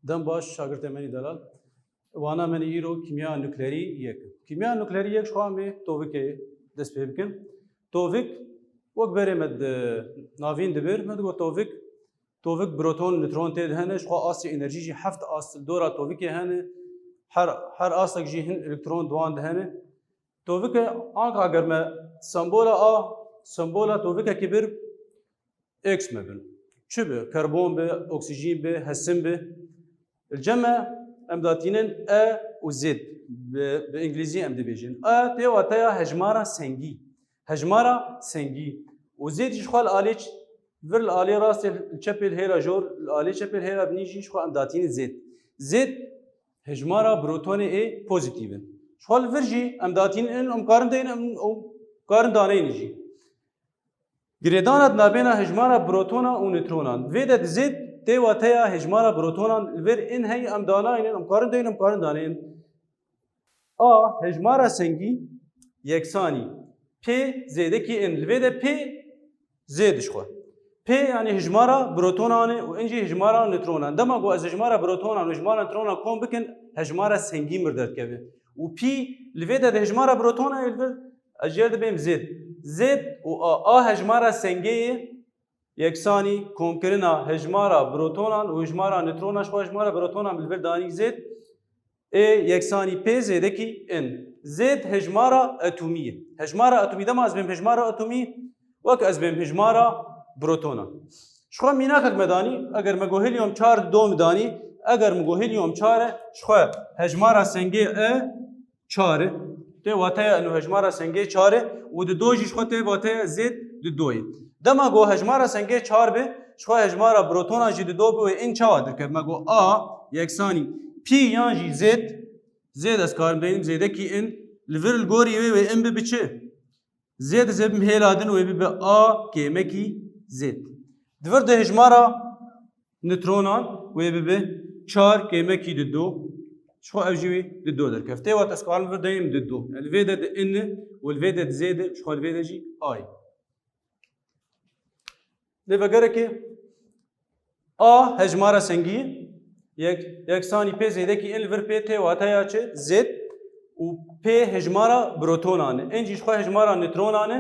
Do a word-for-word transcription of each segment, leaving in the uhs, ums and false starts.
Dem baş, şagirtê menî delal. Wana menî îro kîmya nuklerî yek. Kîmya nuklerî yek ji xwe em ê tovikê dest pê bikin. Tovik, wek berê me di navîn dibir, me digot tovik, tovik proton, nutron tê de hene, ji xwe astê enerjî jî heft ast li dora tovikê hene. Her, her astek jî hin elektron di wan de hene. Tovike, anka eger me sembola A, sembola tovikekî bir, X me bin. Çi bi? Karbon bi, oksîjîn bi, hesin bi. Li cem me em datînin E û Z. Bi, bi îngilîzî em dibêjin. E tê wateya hejmara sengî. Hejmara sengî. Û Z jî ji xwe li alê ç-, vir li alê rastê, li çepê li hêra jor, li alê çepê li hêra binî jî ji xwe em datînin Z. Z hejmara protonê ê pozîtîf in. Ji xwe li vir jî em datînin, em karin deyin, em, em karin daneynin jî. Girêdana di navbêna hejmara protona û neutronan. Vê de di Z tê wateya hejmara protonan, li vir in hey em danaynin, em karin deyin, em karin daneynin. A hejmara sengî yeksanî P zêdekî in. Li vê de P zêd ji xwe. P yanî hejmara protonan e û in jî hejmara neutronan. Dema ku ez hejmara protonan û hejmara neutronan kom bikin, hejmara sengî mir derdikeve. Û pî li vê de di hejmara protonan e li vir, ez jê re dibêm zêd. Zêd û A, A hejmara sengê ye, yeksanî komkirina hejmara protonan û hejmara neutronan ji xwe hejmara protonan li vir danî zêd. Ê yeksanî P zêdekî in. Zêd hejmara atomî ye. Hejmara atomî, dema ez bêm hejmara atomî, wek ez bêm hejmara protona. Ji xwe mînakek me danî, eger me got helium çar di do min danî, eger min got helium çar e, ji xwe hejmara sengê E çar e. Tê wateya ino hejmara sengê çar e û di do jî ji xwe tê wateya zêd di do ye. Dema got hejmara sengê çar be, ji xwe hejmara protona jî di do be, wê in çawa derkeve? Me got A yeksanî pî yan jî zêd, zêd ez karim deynim zêdekî in, li vir li gorî wê, wê in bibe çi? Zêd ez ê bim hêla din, wê bibe A kêmekî zêd. Di vir de hejmara neutronan wê bibe çar kêmekî di do. Ji xwe ev jî wê di do derkeve. Tê wat ez karim vir deynim di do. Yani li vê de di in e û li vê de di zêd e, ji xwe li vê de jî A ye. Lê vegerekê A hejmara sengî yek, yeksanî P zêdekî in li vir P tê wateya çi? Zêd û P hejmara protonan e. In jî ji xwe hejmara neutronan e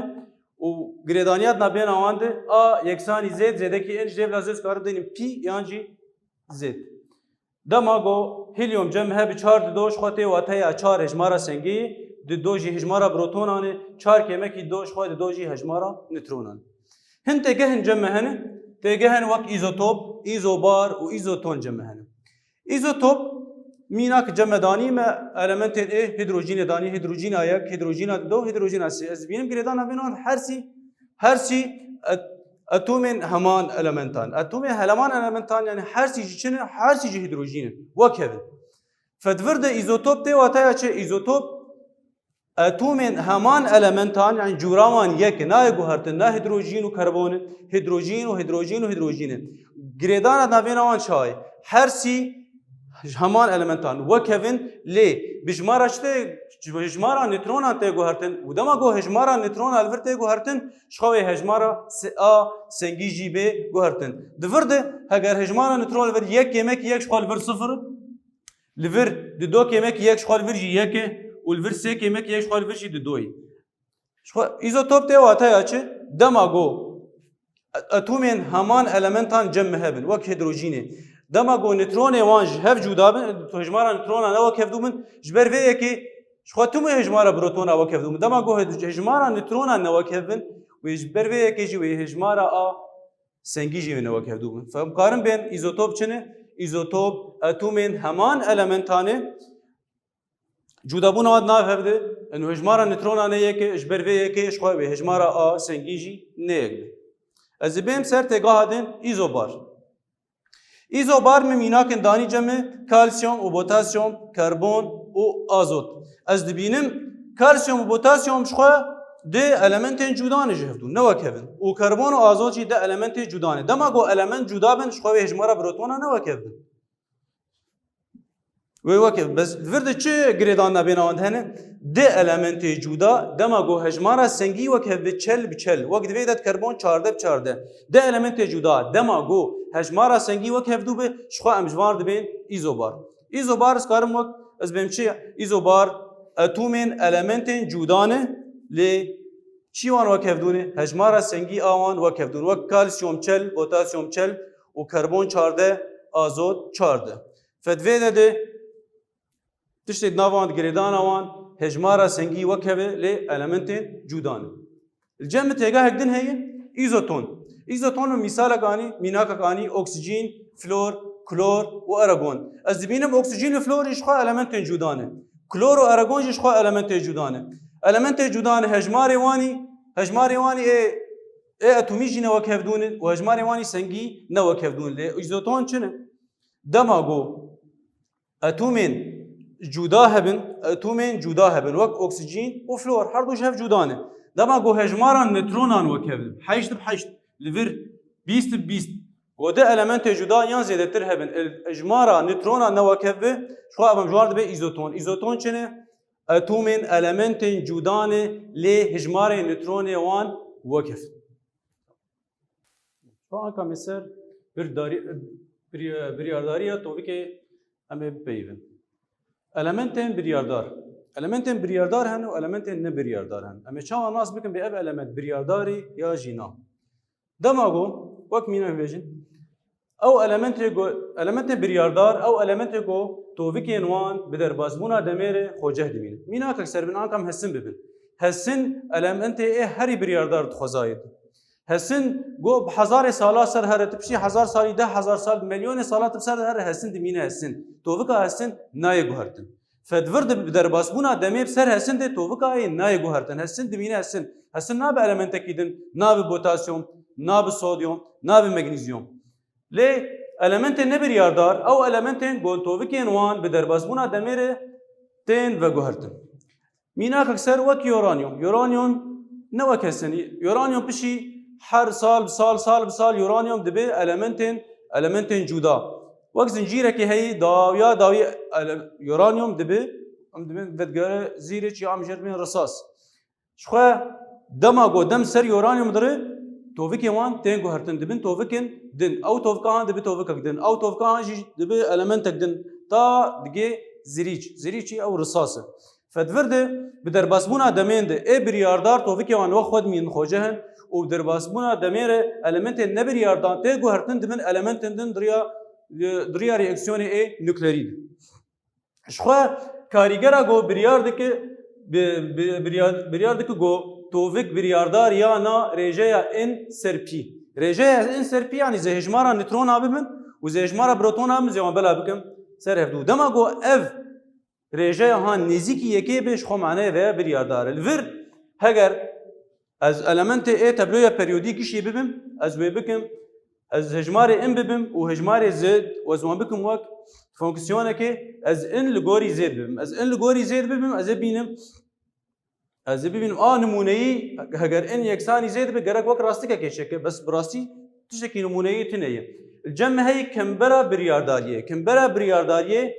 û girêdaniya di navbêna wan de A yeksanî zêd, zêdekî in, ji dê bila zêd karin deynin pî yan jî zêd. Dema ku helium cem hebe çar di do ji xwe tê wateya çar hejmara sengê, di do jî hejmara protonan e, çar kêmekî do ji xwe di do jî hejmara neutronan. Hin têgehên cem me hene, têgehên wek îzotop, îzobar û îzoton cem me hene. Îzotop mînak cem me danî me elementên ê hîdrojînê danî, hîdrojîna yek, hîdrojîna di do, hîdrojîna sê. Ez dibînim girêdana vê nan her sî, her sî et-, atomên heman elementan. Atomên heleman elementan, yani her sî jî çi ne, her sî jî hîdrojîn in. Wek hev in. Fe di vir de îzotop tê wateya çi? Îzotop atomên heman elementan, yani cûra wan yek e, nayê guhertin, ne hîdrojîn û karbon in, hîdrojîn û hîdrojîn û hîdrojîn in. Girêdana navêna wan çawa ye? Her sî ji heman elementan wek hev in, lê bi hejmara çi tê, bi hejmara neutronan tê guhertin û dema ku hejmara neutronan li vir tê guhertin, ji xwe wê hejmara se-, A sengî jî bê guhertin. Di vir de heger hejmara neutron li vir yek kêmekî yek ji xwe li vir sifir, li vir di do kêmekî yek ji xwe li vir jî yek e û li vir sê kêmekî yek ji xwe li vir jî di do ye. Ji xwe îzotop tê wateya çi? Dema ku atomên heman elementan cem me hebin, wek hîdrojînê. Dema ku neutronê wan ji hev cuda bin, hejmara neutrona ne wek hev dû bin, ji ber vê yekê ji xwe tûmê hejmara protona wek hev dû bin. Dema ku hej-, hejmara neutrona ne wek hev bin, wê ji ber vê yekê jî wê hejmara A sengî jî wê ne wek hev dû bin. Fe em karin bên îzotop çi ne? Îzotop atomên heman elementan e. Cudabûna wan nav hev de, eno hejmara neutrona ne yek e, ji ber vê yekê ji xwe wê hejmara A sengî jî ne yek be. Ez ê bêm ser têgeha din îzobar. Îzobar min mînakên danî cem e, kalsiyum û potasyum, karbon û azot. Ez dibînim kalsiyum û potasyum ji xwe di elementên cuda ne ji hev dû, ne wek hev in. Û karbon û azot jî di elementê cuda ne. Dema ku element cuda bin, ji xwe wê hejmara protona ne wek hev bin. Wê weke, bes li vir de çi girêdan nabêna wan de hene? Di elementê cuda dema ku hejmara sengî wek hev bi çel bi çel, wek divê de karbon çardeh bi çardeh. Di elementê cuda dema ku hejmara sengî wek hevdû bi, ji xwe em ji van dibên îzobar. Îzobar ez karim wek ez bêm çi? Îzobar etomên elementên cuda ne, lê çi wan wek hevdû ne? Hejmara sengî a wan wek hevdûn. Wek kalsiyom çel, potasyom çel û karbon çardeh, azot çardeh. Fedvê de de tiştê di nav wan, di girêdana wan, hejmara sengî wek hev e, lê elementên cuda ne. Li cem min têgahek din heye, îzoton. Îzoton min mîsalek anî, mînakek anî, oksijîn, flor, klor û aragon. Ez dibînim oksijîn û flor jî ji xwe elementên cuda ne. Klor û aragon jî ji xwe elementê cuda ne. Elementê cuda ne, hejmarê wanî, hejmarê wanî ê, ê etomî jî ne wek hevdûn in û hejmarê wanî sengî ne wek hevdûn. Lê îzoton çi ne? Dema ku etomên cuda hebin, etomên cuda hebin, wek oksijîn û flor, her du ji hev cuda ne. Dema ku hejmara neutronan wek hev in, heşt bi heşt, li vir bîst bi bîst, ku di elementê cuda yan zêdetir hebin, el-, hejmara neutronan ne wek hev bi, ji xwe ev em ji wan dibe îzoton. Îzoton çi ne? Etomên elementên cuda ne, lê hejmarê neutronê wan wek hev. Ji xwe anka me ser birdarî-, bir-, biryardariya tovikê em ê bipeyivin. Elementên biryardar. Elementên biryardar hene û elementên nebiryardar hene. Em ê çawa nas bikin bê ev element biryardar e ya jî na? Dema ku, wek mînak bêjin, ew elementê ku, elementên biryardar, ew elementê ku tovikên wan bi derbasbûna demê re xweceh dimînin. Mînakek ser bin, anka em hesin bibin. Hesin elementê ê herî biryardar di xwezayê de. Hesin, go bi hezarê sala ser here, tu piştî hezar salî, deh hezar sal, milyonê sala tu ser here, hesin dimîne hesin. Tovika hesin nayê guhertin. Fedvir di bi derbasbûna demê bi ser hesin de tovika ê nayê guhertin. Hesin dimîne hesin. Hesin nabe elementekî din, nabe potasyom, nabe sodyom, nabe magnîzyom. Lê elementên nebiryardar, ew elementên ku tovikên wan bi derbasbûna demê re tên veguhertin. Mînakek ser wek uranyum. Uranyum ne wek hesin. Uranyum pişî her sal bi sal, sal bi sal uranyum dibe elementên, elementên cuda. Wek zincîrekê heyî, dawiya dawî ele-, uranyum dibe, em dibin vedgere zîrê çi em jê dibin risas. Ji xwe dema ku dem ser uranyum dire, tovikên wan tên guhertin, dibin tovikên din. Ew tovika han dibe tovikek din. Ew tovika han jî dibe elementek din. Ta digê zirîç. Zirîçî ew risas e. Fedvir de bi derbasbûna demên de ê biryardar tovikê wan wek xwe dimînin xweceh in û bi derbasbûna demê re elementên nebiryardan tê guhertin dibin elementên din diriya, diriya reaksiyonê ê nuklerî de. Ji xwe karîgera ku biryar dike, bi, bi, biryar, biryar dike ku tovik biryardar ya na rêjeya N ser pî. Rêjeya N ser pî yanî zê hejmara neutrona bibin û zê hejmara protona bibin, zê wan bela bikim ser hevdû. Dema ku ev rêjeya han nêzîkî yekê be, ji xwe maneyê veya biryardar e. Li vir heger ez elementê ê tabloya periyodî gişî bibim, ez wê bikim, ez hejmarê in bibim û hejmarê zêd û ez wan bikim wek fonksiyonekê, ez in li gorî zêd bibim. Ez in li gorî zêd bibim, ez ê bînim, ez ê bibînim a nimûneyî, heger in yeksanî zêd be, gerek wek rastikekê çêke, bes bi rastî tiştekî nimûneyî tune ye. Li cem me heyî kimbera biryardariyê. Kimbera biryardariyê,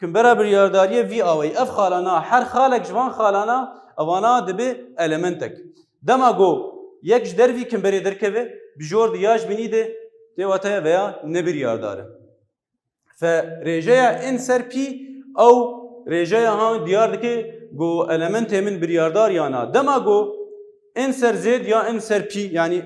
kimbera biryardariyê vî awayî. Ev xalana, her xalek ji van xalana, evana dibe elementek. Dema ku yek ji dervî kimberê derkeve, bi jor de ya ji binî de tê wateya veya nebiryardar e. Fe rêjeya N ser pî ew rêjeya han diyar dike ku elementê min biryardar ya na. Dema ku N ser zêd ya N ser pî, yanî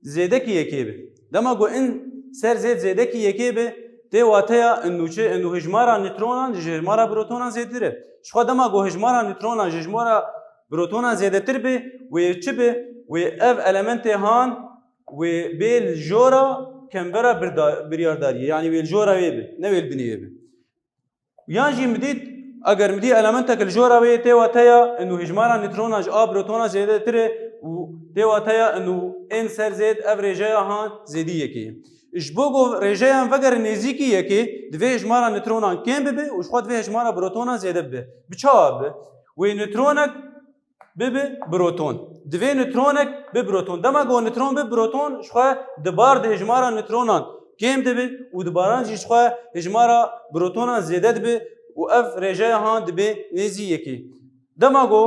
zêdekî yekê be. Dema ku N ser zêd zêdekî yekê be, tê wateya N û çi, N û hejmara neutronan ji hejmara protonan zêdetir e. Ji xwe dema ku hejmara neutronan ji hejmara protonan zêdetir be, wê çi be? Wê ev elementê han wê bê li jora kembera birda-, biryardariyê, yanî wê li jora wê be, ne wê li binê wê be. Yan jî min dît, eger min dî elementek li jora wê tê wateya N û hejmara neutrona ji a protona zêdetir e û tê wateya N û N ser zêd ev rêjeya han zêdî yekê ye. Ji bo ku rêjeyan vegerin nêzîkî yekê, divê hejmara neutronan kêm bibe û ji xwe divê hejmara protonan zêde bibe. Bi çawa bibe? Wê neutronek bibe proton. Divê neutronek bi proton. Dema ku neutron bi proton, ji xwe di bar de hejmara neutronan kêm dibe û di baran jî ji xwe hejmara protonan zêde dibe û ev rêjeya han dibe nêzî yekê. Dema ku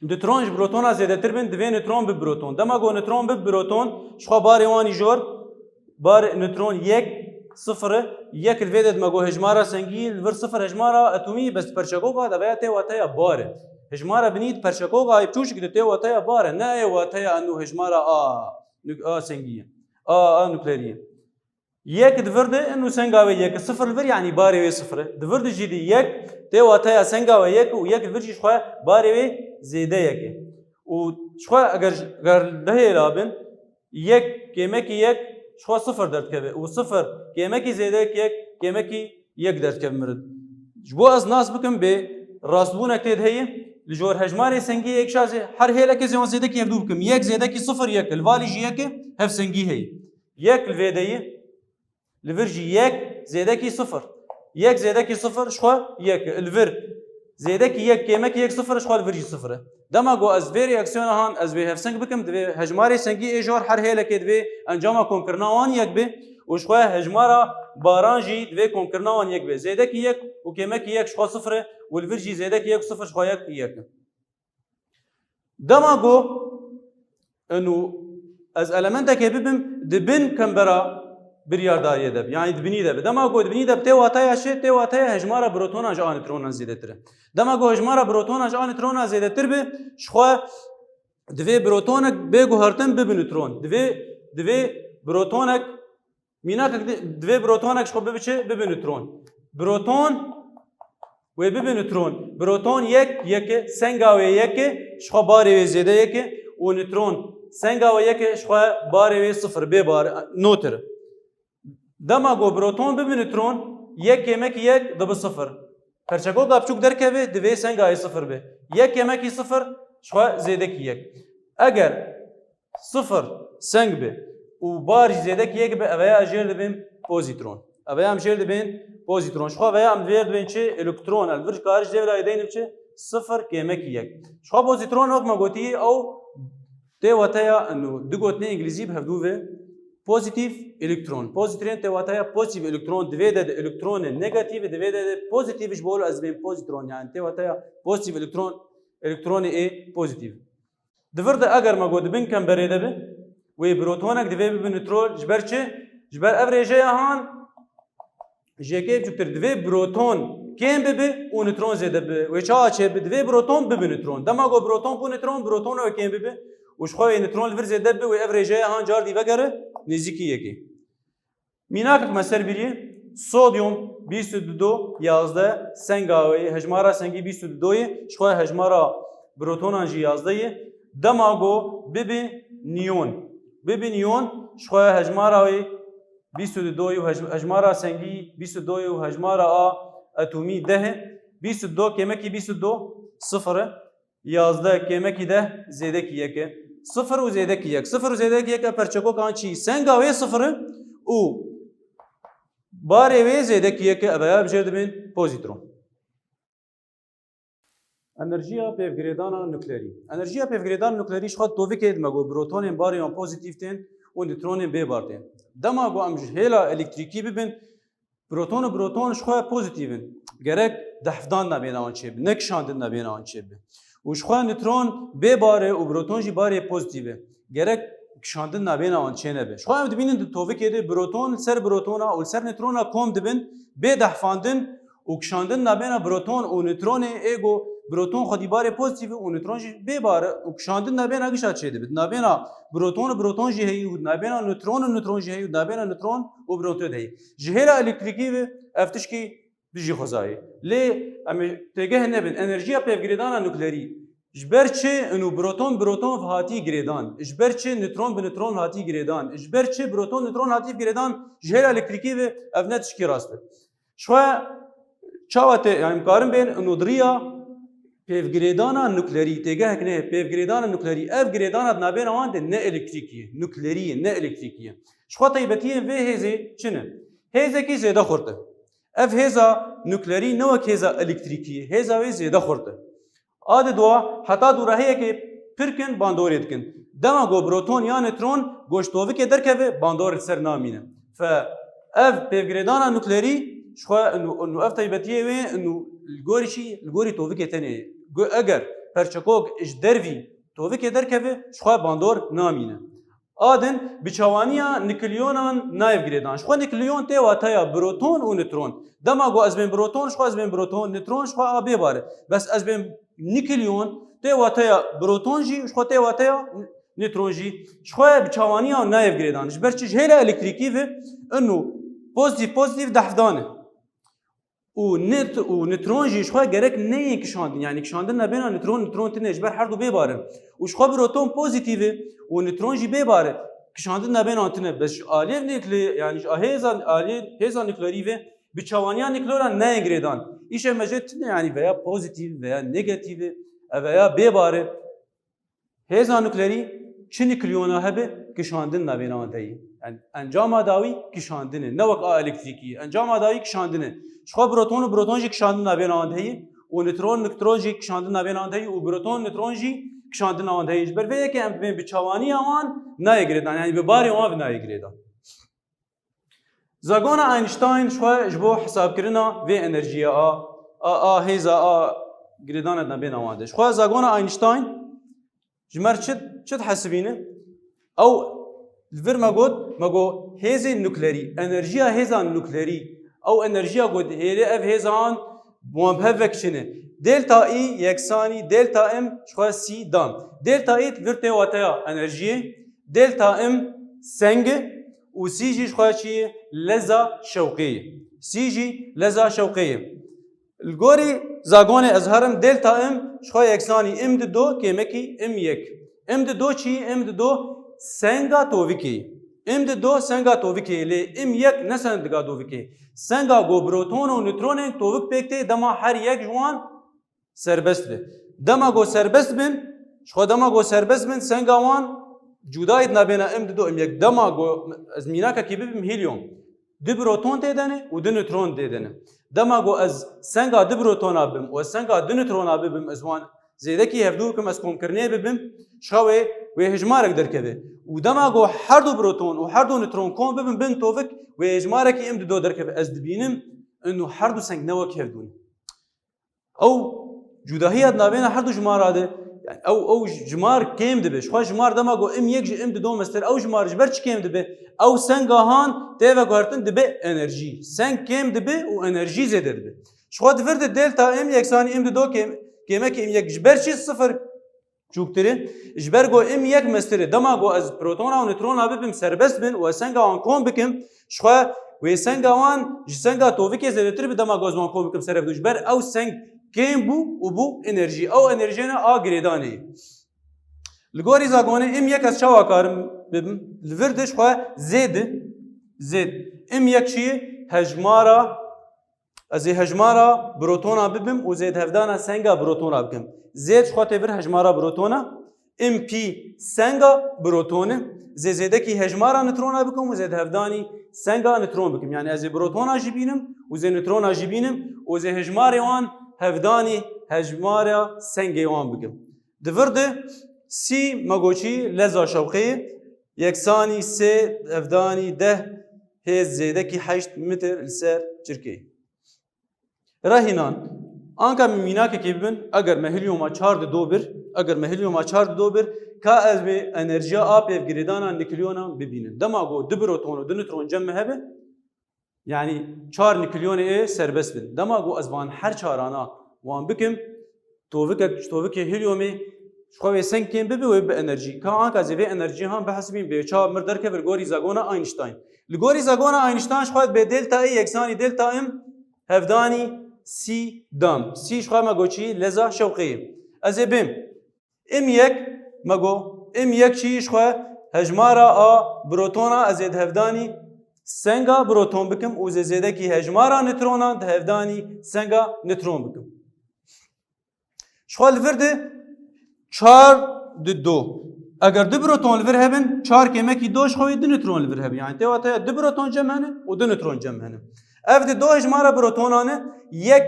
nutron ji protona zêdetir bin, divê nutron bi proton. Dema ku nutron bi proton, ji xwe barê wan î jor, bar nutron yek, sifir e, yek li vê de dima ku hejmara sengî, li vir sifir hejmara atomî, bes perçekoka de veya tê wateya bar e. Hejmara binî di perçekoka yê piçûçik de tê wateya bar e, ne ê wateya eno hejmara a, nuk-, a sengî ye. A, a nuklerî ye. Yek di vir de, eno senga wê yek e, sifir li vir, yanî barê wê sifir e. Di vir de jî dî yek, tê wateya senga wê yek û yek li vir jî ji xwe barê wê zêde yek e. Û ji xwe eger, eger lihêla bin, yek kêmekî yek ji xwe sifir derdikeve û sifir kêmekî zêde yek, yek kêmekî yek derdikeve mirin. Ji bo ez nas bikim bê rastbûnek tê de heye, li jor hejmarê sengî yek şazê her hêlekê zê wan zêdekî hevdû bikim. Yek zêdekî sifir yek e, li valî jî yek e, hevsengî heye. Yek li vê de ye, li vir jî yek zêdekî sifir. Yek zêdekî sifir ji xwe yek e. Li vir zêdekî yek kêmekî yek sifir ji xwe li vir jî sifir e. Dema ku ez vê reaksiyona han ez wê hevseng bikim, divê hejmarê sengî ê jor her hêlekê divê encama komkirina wan yek be û ji xwe hejmara baran jî divê komkirina wan yek be. Zêdekî yek û kêmekî yek ji xwe sifir e û li vir jî zêdekî yek û sifir ji xwe yek yek e. Dema ku eno ez elementekê bibim, di bin kembera biryardariyê de bi, yanî di binî de bi. Dema ku di binî de bi tê wateya çi, tê wateya hejmara protonan ji a neutronan zêdetir e. Dema ku hejmara protonan ji a neutronan zêdetir bi, ji xwe divê protonek bê guhertin bibi neutron. Divê, divê protonek Mînakek di-, divê protonek ji xwe bibi çi? Bibi neutron. Proton wê bibi neutron. Proton yek, yek e, senga wê yek e, ji xwe barê wê zêde yek e û neutron senga wê yek e, ji xwe barê wê sifir, bê bar, notir. Dema ku proton bibi neutron, yek kêmekî yek dibi sifir. Perçekoka biçûk derkeve, divê senga wê sifir be. Yek kêmekî sifir, ji xwe zêdekî yek. Eger sifir seng be û bar jî zêdekî yek be, eveya ez jêr dibêm pozîtron. Eveya em jêr dibên pozîtron. Ji xwe eveya em jêr dibên çi? Elektron. Ez vir ji karî ji dêvra yê deynim çi? Sifir kêmekî yek. Ji xwe pozîtron wek me gotî, ew tê wateya, eno, du gotinê îngilîzî bi hevdû ve pozîtîf elektron. Pozîtron tê wateya pozîtîf elektron, divê de, de elektronê negatîf, divê de, de pozîtîf ji bo ez dibêm pozîtron. Yanî tê wateya pozîtîf elektron, elektronê ê pozîtîf. Di vir de eger me got di bin kemberê de bi, wê protonek divê bibe neutron, ji ber çi? Ji ber ev rêjeya han ji yekê biçûktir. Divê proton kêm bibe û neutron zêde bibe. Wê çawa çêbibe? Divê proton bibe neutron. Dema got proton bû neutron, proton wê kêm bibe û ji xwe wê neutron li vir zêde bibe, wê ev rêjeya han cardî vegere nêzîkî yekê. Mînakek me ser birî, sodyum bîst û du, yazdeh, senga wê, hejmara sengî bîst û du ye, ji xwe hejmara protonan jî yazdeh ye. Dema ku bibi neon. Bibi neon, ji xwe hejmara wê bîst û du û hej-, hejmara sengî bîst û du û hejmara a atomî deh e. Bîst û du kêmekî bîst û du sifir e. Yazdeh kêmekî deh zêdekî yek e. Sifir û zêdekî yek. Sifir û zêdekî yek e perçekokan çî? Senga wê sifir e û barê wê zêdekî yek e, ev ya bi jêr dibên pozîtron. Enerjiya pêvgirêdana nuklerî. Enerjiya pêvgirêdana nuklerî ji xwe tovikê dime ku protonên barê wan pozîtîf tên û neutronên bê bar tên. Dema ku em ji hêla elektrîkî bibin, proton û proton ji xwe pozîtîf in. Gerek dehfdan nabêna wan çêbe, ne kişandin nabêna wan çêbe. Û ji xwe neutron bê bar e û proton jî barê pozîtîf e. Gerek kişandin nabêna wan çênebe. Ji xwe em dibînin di tovikê de proton li ser protona û li ser neutrona kom dibin, bê dehfandin û kişandin nabêna proton û neutronê ê ku proton xwedî barê pozîtîf e û neutron jî bê bar e û kişandin nabêna gişa çêdibe. Di nabêna proton û proton jî heye û di nabêna neutron û neutron jî heye û di nabêna neutron û proton de heye. Ji hêla elektrîkî ve ev tişkî dijî xwezayê. Lê em ê têgeh nebin, enerjiya pêvgirêdana nuklerî ji ber çi û proton proton hatî girêdan, ji ber çi neutron bi neutron hatî girêdan, ji ber çi proton neutron hatî girêdan, ji hêla elektrîkî ve ev ne tişkî rast e. Ji xwe çawa tê, yani, em karin bên û di riya pêvgirêdana nuklerî, têgehek ne, pêvgirêdana nuklerî, ev girêdana di nabêna wan de ne elektrîkî ye, nuklerî ye, ne elektrîkî ye. Ji xwe taybetiyên vê hêzê çi ne? Hêzekî zêde xurt e. Ev hêza nuklerî ne wek hêza elektrîkî ye, hêza wê zêde xurt e. A di dua heta dûrahiyekê pir kin bandorê dikin. Dema ku proton ya neutron goştovikê derkeve, bandor li ser namîne. Fe ev pêvgirêdana nuklerî ji xwe û, û ev taybetiyê wê û li gorî çi, li gorî tovikê tenê Got, eger perçekok ji dervî tovikê derkeve, ji xwe bandor namîne. A din, bi çawaniya nikilyonan nayê girêdan. Ji xwe nikilyon tê wateya proton û nutron. Dema ku ez bên proton, ji xwe ez bên proton, nutron ji xwe a bê bar e. Bes ez bên nikilyon tê wateya proton jî, ji xwe tê wateya nutron jî. Ji xwe bi çawaniya nayê girêdan. Ji ber çi? Ji hêla elektrîkî ve ino pozitîf pozitîf dehfdan e. Û nit-, û nutron jî ji xwe gerek neyên kişandin. Yanî kişandin nebêna nutron, nutron tune ji ber her du bê bar in. Û ji xwe proton pozîtîf e û nutron jî bê bar e. Kişandin nebêna tune. Bes ji aliyê nukle-, yanî ji hêza, aliyê hêza nuklerî ve bi çawaniya nukleran neyên girêdan. Îşe me jê tune, yanî veya pozîtîf veya negatîf e, e veya bê bar e. Hêza nuklerî çi nikiliyona hebe, kişandin nabêna wan de heye. Yani encama dawî kişandin e. Ne wek a elektrîkî. Encama dawî kişandin e. Ji xwe proton û proton jî kişandin nabêna wan de heye. Û nutron, nutron jî kişandin nabêna wan de heye. Û proton, nutron jî kişandin wan de heye. Ji ber vê yekê em dibên bi çawaniya wan nayê girêdan. Yani bi barê wan ve nayê girêdan. Zagona Einstein ji xwe ji bo hesabkirina vê enerjiya a, a, a hêza a girêdana nebêna wan de. Ji xwe zagona Einstein ji me re çi, çi dihesibîne? Ew li vir me got, me got hêzên nuklerî, enerjiya hêzan nuklerî, ew enerjiya ku dihêle ev hêzan wan bi hev ve kiçin e. Delta E yeksanî delta M ji xwe C dam. Delta E li vir tê wateya enerjiyê, delta M seng e û C jî ji xwe çi ye? Leza şewqê ye. C jî leza şewqê ye. Li gorî zagonê ez herim delta M ji xwe yeksanî M di do kêmekî M yek. M di do çi? M di do senga tovikê ye. M di do senga tovikê ye, lê M yek ne senga tovikê. Senga ku proton û nutronên tovik pêk tê, dema her yek ji wan serbest be. Dema ku serbest bin, ji xwe dema ku serbest bin, senga wan cudayî nabêna M di do M yek. Dema ku ez mînakekî bibim helium, du proton tê de ne û du nutron tê de ne. Dema ku ez senga du protona bim û ez senga du nutrona bibim, ez wan zêdekî hevdû bikim, ez komkirinê bibim, ji xwe wê, wê hejmarek derkeve. Û dema ku her du proton û her du nutron kom bibin bin tovik, wê hejmarekî M di do derkeve. Ez dibînim, ino her du seng ne wek hevdû ne. Ew cudahiya di navêna her du jimara de, yani ew, ew jimar kêm dibe. Ji xwe jimar dema ku M yek ji M di do mestir, ew jimar ji ber çi kêm dibe? Ew senga han tê veguhertin dibe enerjî. Seng kêm dibe û enerjî zêde dibe. Ji xwe di vir de delta M yeksanî M di do kêm-, kêmekî M yek ji ber çi sifir çûktir e? Ji ber ku M yek mestir e. Dema ku ez protona û neutrona bibim serbest bin û ez senga wan kom bikim, ji xwe wê senga wan ji senga tovikê zêdetir bi, dema ku ez wan kom bikim ser hevdû. Ji ber ew seng kêm bû û bû enerjî. Ew enerjiyê ne a girêdanê ye. Li gorî zagonê M yek ez çawa karim bibim? Li vir de ji xwe zêd e. Zêd. M yek çi ye? Hejmara Ez ê hejmara protona bibim û zêdhevdana senga protona bikim. Zêd ji xwe tê vir hejmara protona, M P senga proton e. Zê zêdekî hejmara neutrona bikim û zêdhevdanî senga neutron bikim. Yani ez ê protona jî bînim û zê neutrona jî bînim û zê hejmarê wan hevdanî hejmara sengê wan bikim. Di vir de C me got çi, leza şewqê yeksanî sê hevdanî deh hêz zêdekî heşt mitir li ser çirkê. Rehînan, anka min mînakekê bibin, eger me heliuma çar di do bir, eger me heliuma çar di do bir, ka ez bê enerjiya a pêvgirêdana nikilyonan bibînin. Dema ku du proton û du neutron cem me hebe, yani çar nikilyon ê serbest bin. Dema ku ez van her çarana wan bikim, tovikek, tovikê heliumê ji xwe wê seng kêm bibe, wê bi enerjî. Ka anka zê vê enerjî han bihesibîn bê çawa mir derkeve li gorî zagona Einstein. Li gorî zagona Einstein ji xwe bê delta E yeksanî delta M hevdanî C dam. C ji xwe me got çi, leza şewqê ye. Ez ê bêm. M yek me got, M yek çi ji xwe hejmara a protona ez ê di hevdanî senga proton bikim û zê zêdekî hejmara neutrona di hevdanî senga neutron bikim. Ji xwe li vir de çar di do. Eger du proton li vir hebin, çar kêmekî do ji xwe wê du neutron li vir hebin. Yani tê wateya du proton cem hene û du neutron cem hene. Ev di do hejmara protonan e, yek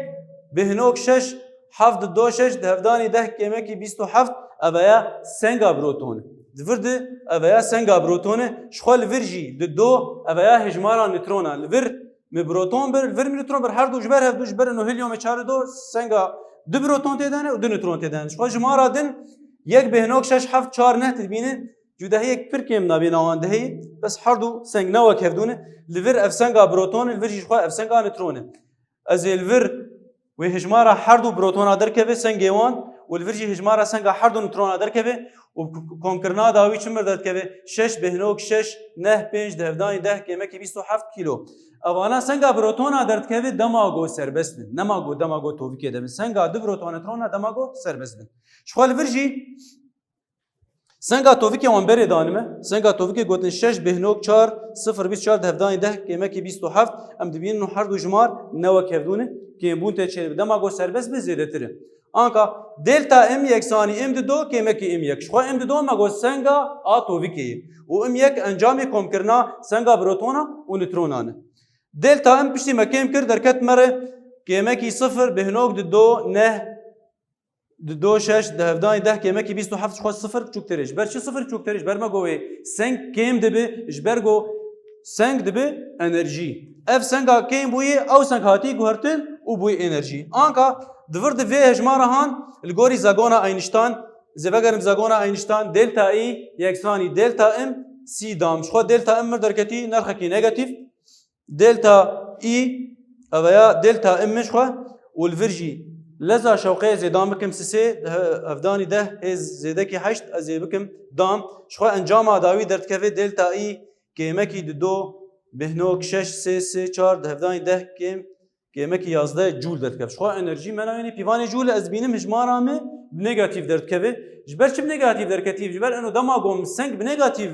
bi hinok şeş, heft di do şeş, di hevdanî deh kêmekî bîst û heft, ev ya senga proton e. Di vir de ev ya senga proton e, ji xwe li vir jî di do ev ya hejmara neutrona. Li vir mi proton bir, li vir mi neutron bir, her du ji ber hev du ji ber ino heliumê çar di do senga Du proton tê de ne û du nutron tê de ne. Ji xwe jimara din yek bêhnok şeş heft çar neh dibînin. Cudehiyek pir kêm nabêna wan dehê. Bes her du seng ne wek hevdû ne. Li vir ev senga proton e, li vir jî ji xwe ev senga nutron e. Ez ê li vir wê hejmara her du protona derkeve sengê wan û li vir jî hejmara senga her du neutrona derkeve û k-, k-, komkirina dawî çi mir derdikeve? Şeş bêhnok şeş neh pênc di hevdanî deh kêmekî bîst û heft kîlo. Evana senga protona derdikeve dema ku serbest bin. Nema ku dema ku tovikê de bin. Senga du protona neutrona dema ku serbest bin. Ji xwe li vir jî Senga tovikê wan berê danime. Senga tovikê gotin şeş bêhnok çar sifir bîst çar di hevdanî deh kêmekî bîst û heft. Em dibînin her du jimar ne wek hevdû ne. Kêmbûn tê çêne. Dema ku serbest be zêdetir e. Anka delta M yeksanî M di do kêmekî M yek. Ji xwe M di do me got senga a tovikê ye. Û M yek encamê komkirina senga protona û neutrona ne. Delta M piştî me kêm kir derket me re kêmekî sifir bêhnok di do neh Di do şeş, di hevdanî deh kêmekî bîst û heft ji xwe sifir biçûktir e. Ji ber çi sifir biçûktir e? Ji ber me got wê seng kêm dibe, ji ber got seng dibe enerjî. Ev senga kêm bûye, ew seng hatî guhertin û bûye enerjî. Anka di vir di vê hejmara han, li gorî zagona Einstein, zê vegerim zagona Einstein, delta E yeksanî delta M C dam. Ji xwe delta M mir derketî nerxekî negatîf. Delta E, ev ya delta M ji xwe û li vir jî leza şewqeyê zêdan bikim sisê, di he-, hevdanî deh hêz zêdekî heşt ez ê bikim dam. Ji xwe encama dawî derdikeve delta E kêmekî di do bêhnok şeş sê sê çar di hevdanî deh kêm, kêmekî yazdeh cûl derdikeve. Ji xwe enerjî me nayêne pîvanê cûl ez bînim hijmara me bi negatîf derdikeve. Ji ber çi bi negatîf derketî? Ji ber eno dema gom seng bi negatîf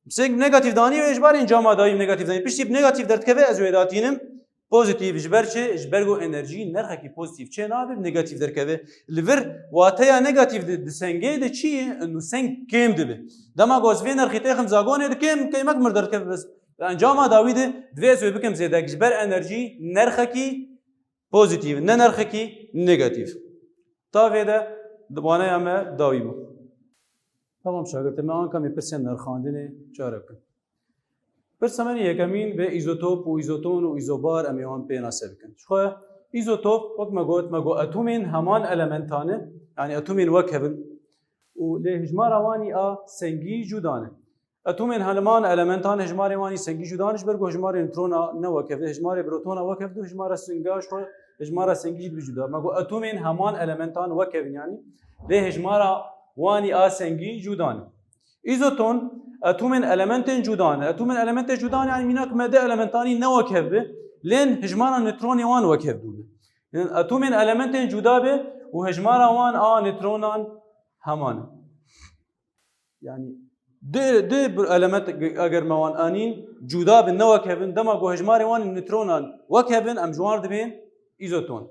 Seng bi negatîf danî wê ji bar encama dawî bi negatîf danî. Piştî bi negatîf derdikeve ez wê datînim pozîtîf. Ji ber çi? Ji ber ku enerjî nerxekî pozîtîf çê nabe bi negatîf derkeve. Li vir wateya negatîf di, di sengê de çi ye? Û seng kêm dibe. Dema ku ez vê nerxî têxim zagonê de kêm, kêmek mir derdikeve bes. Encama dawî de divê ez wê bikim zêdek. Ji ber enerjî nerxekî pozîtîf, ne nerxekî negatîf. Ta vê de di waneya me dawî bû. Tamam şagirtê me, anka em ê pirsên nerxandinê çare bikin. Pirsa me yekemîn vê îzotop û îzoton û îzobar em ê wan pênase bikin. Ji xwe îzotop, wek me got, me got atomên heman elementan e, yanî atomên wek hev in û lê hijmara wan î a sengî cuda ne. Atomên heman elementan hijmarê wan î sengî cuda ne, ji ber ku hijmarê neutrona ne wek hev e, hijmarê protona wek hev e, hijmara senga ji xwe, hijmara sengî jî dibe cuda. Me got atomên heman elementan wek hev in yanî, lê hijmara wan î a sengî cuda ne. Îzoton, atomên elementên cuda ne. Atomên elementên cuda ne, yanî mînak me di elementanî ne wek hev be, lên hijmara neutronê wan wek hev dû be. Yanî atomên elementên cuda be û hijmara wan a neutronan heman e. Yanî du, du bir element eger me wan anîn, cuda bin, ne wek hev in, dema ku hijmarê wan ên neutronan wek hev in, em ji wan re dibên îzoton.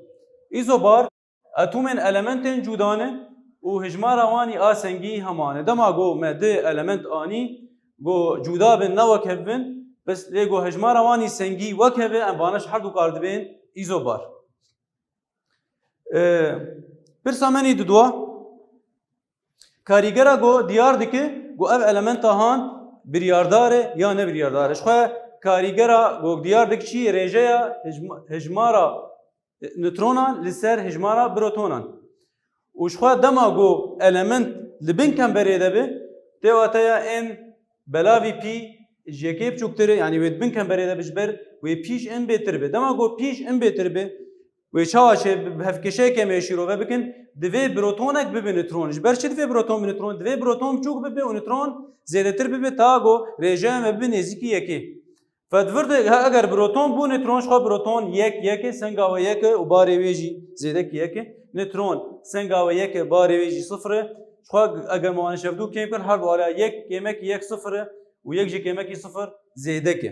Îzobar, atomên elementên cuda ne û hijmara wan î a sengî heman e. Dema ku me du element anî, ku cuda bin, ne wek hev bin, bes lê ku hijmara wan î sengî wek hev e, em vana ji her du kar dibên îzobar. Ee, pirsa me nî di dua. Karîgera ku diyar dike ku ev elementa han biryardar e ya ne biryardar e. Ji xwe karîgera ku diyar dike çi ye? Rêjeya hijma-, hijmara neutronan li ser hijmara protonan. Û ji xwe dema ku element li bin kemberê de be, tê wateya n belavî pî ji yekê biçûktir e, yanî wê di bin kemberê de be, ji ber wê pî ji n bêtir be. Dema ku pî ji n bêtir be, wê çawa çê bi hevkêşeyeke me şîrove bikin, divê protonek bibe neutron. Ji ber çi divê proton bibe neutron? Divê proton biçûk bibe û neutron zêdetir bibe, ta ku rêjeya me bibe nêzîkî yekê. Fe di vir de, he, eger proton bû, neutron ji xwe proton yek, yek e, senga wê yek e û barê wê jî zêdekî yek e. Neutron senga wê yek e, barê wê jî sifir e. Ji xwe eger me wan ji hev dû kêm kir, her du alîya yek kêmekî yek sifir e û yek jî kêmekî sifir zêdek e.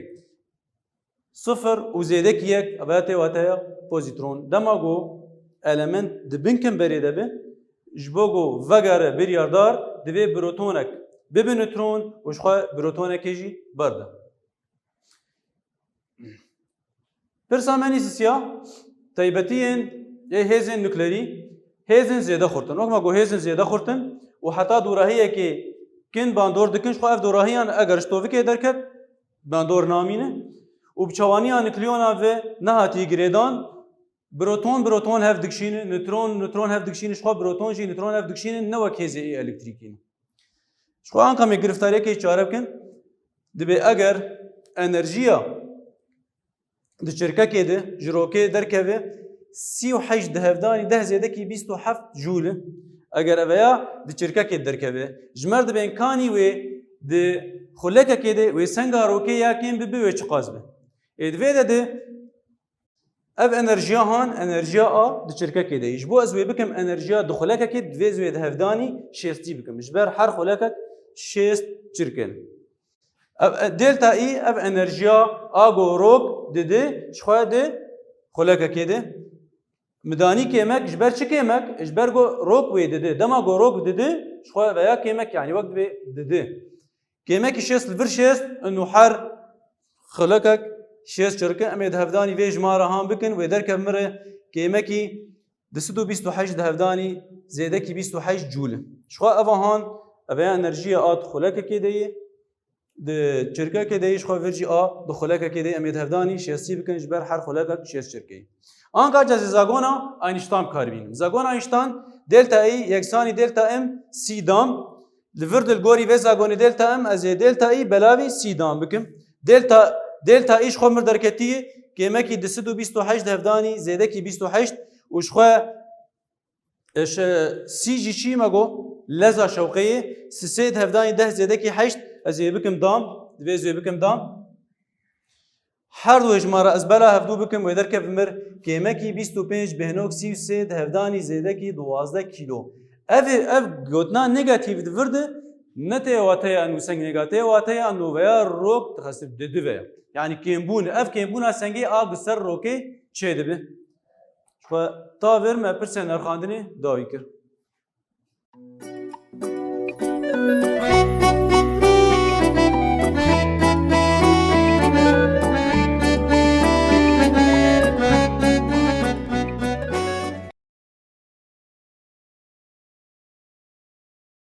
Sifir û zêdekî yek, ev tê wateya pozîtron. Dema ku element di bin kemberê de be, ji bo ku vegere biryardar, divê protonek bibe neutron û ji xwe protonekê jî berde. Pirsa me nî sisiya, taybetiyên ê hêzên nuklerî, hêzên zêde xurt in. Wek me got hêzên zêde xurt in û heta dorahiyekê kin bandor dikin, ji xwe ev dorahiyan eger ji tovikê derket, bandor namîne û bi çawaniya nukleyona ve nehatî girêdan, Proton proton hev dikişînin, nutron nutron hev dikişînin, jixwe proton jî nutron hev dikişînin, ne wek hêzê ê elektrîkî ne. Jixwe anka me giriftariyekê çare bikin, dibê eger enerjiya di çirkekê de ji rokê derkeve sî û heşt di hevdanî deh zêdekî bîst û heft joule. Eger eveya di çirkekê de derkeve, ji me re dibên kanî wê di xulekekê de wê senga rokê ya kêm bibe, wê çiqas be. Ê di vê de de ev enerjiya han, enerjiya a di çirkekê de ye. Ji bo ez wê bikim enerjiya di xulekekê, divê ez wê di hevdanî şêstî bikim. Ji ber her xulekek şêst çirk in. Ev, e, delta E, ev enerjiya a go rok didi, jixwe di xulekekê de. Mi danî kêmek, ji ber çi kêmek? Ji ber go rok wê didi. Dema go rok didi, jixwe veya kêmek, yanî wek divê didi. Kêmekî şêst li vir şêst, ino her xulekek şêst çirk in. Em ê di hevdanî vê jimara han bikin, wê derkev mi re kêmekî di sed û bîst û heşt di hevdanî zêdekî bîst û heşt joule. Jixwe eva han, eveya enerjiya a di xulekekê de ye, di çirkekê de ye, jixwe vir jî a di xulekekê de ye. Em ê di hevdanî şêstî bikin, ji ber her xulekek şêst çirk e. Anka ez ê zagona Einstein bi kar bînim. Zagona Einstein, delta E yeksanî delta M sî dam. Li vir de li gorî vê zagonê delta M, ez ê delta E belavî sî dam bikim. Delta, delta E jixwe mir derketiye, kêmekî di sed û bîst û heşt di hevdanî zêdekî bîst û heşt û jixwe, e, şe-, sî jî çî me got, leza şewqeyê, sisê di hevdanî deh zêdekî heşt, ez ê bikim dam, divê ez ê bikim dam. Her du hejmara ez bela hevdû bikim, wê derkevin mir kêmekî bîst û pênc bêhnok sî û sê di hevdanî zêdekî duwazdeh kîlo. Ev, ev gotina negatîf di vir de ne tê wateya nûseng negatîf, tê wateya noveya rok dixesib di dive. Yanî kêmbûn, ev kêmbûna sengê a bi ser rokê çêdibe. Xwe ta vir me pirsên nerxandinê dawî kir.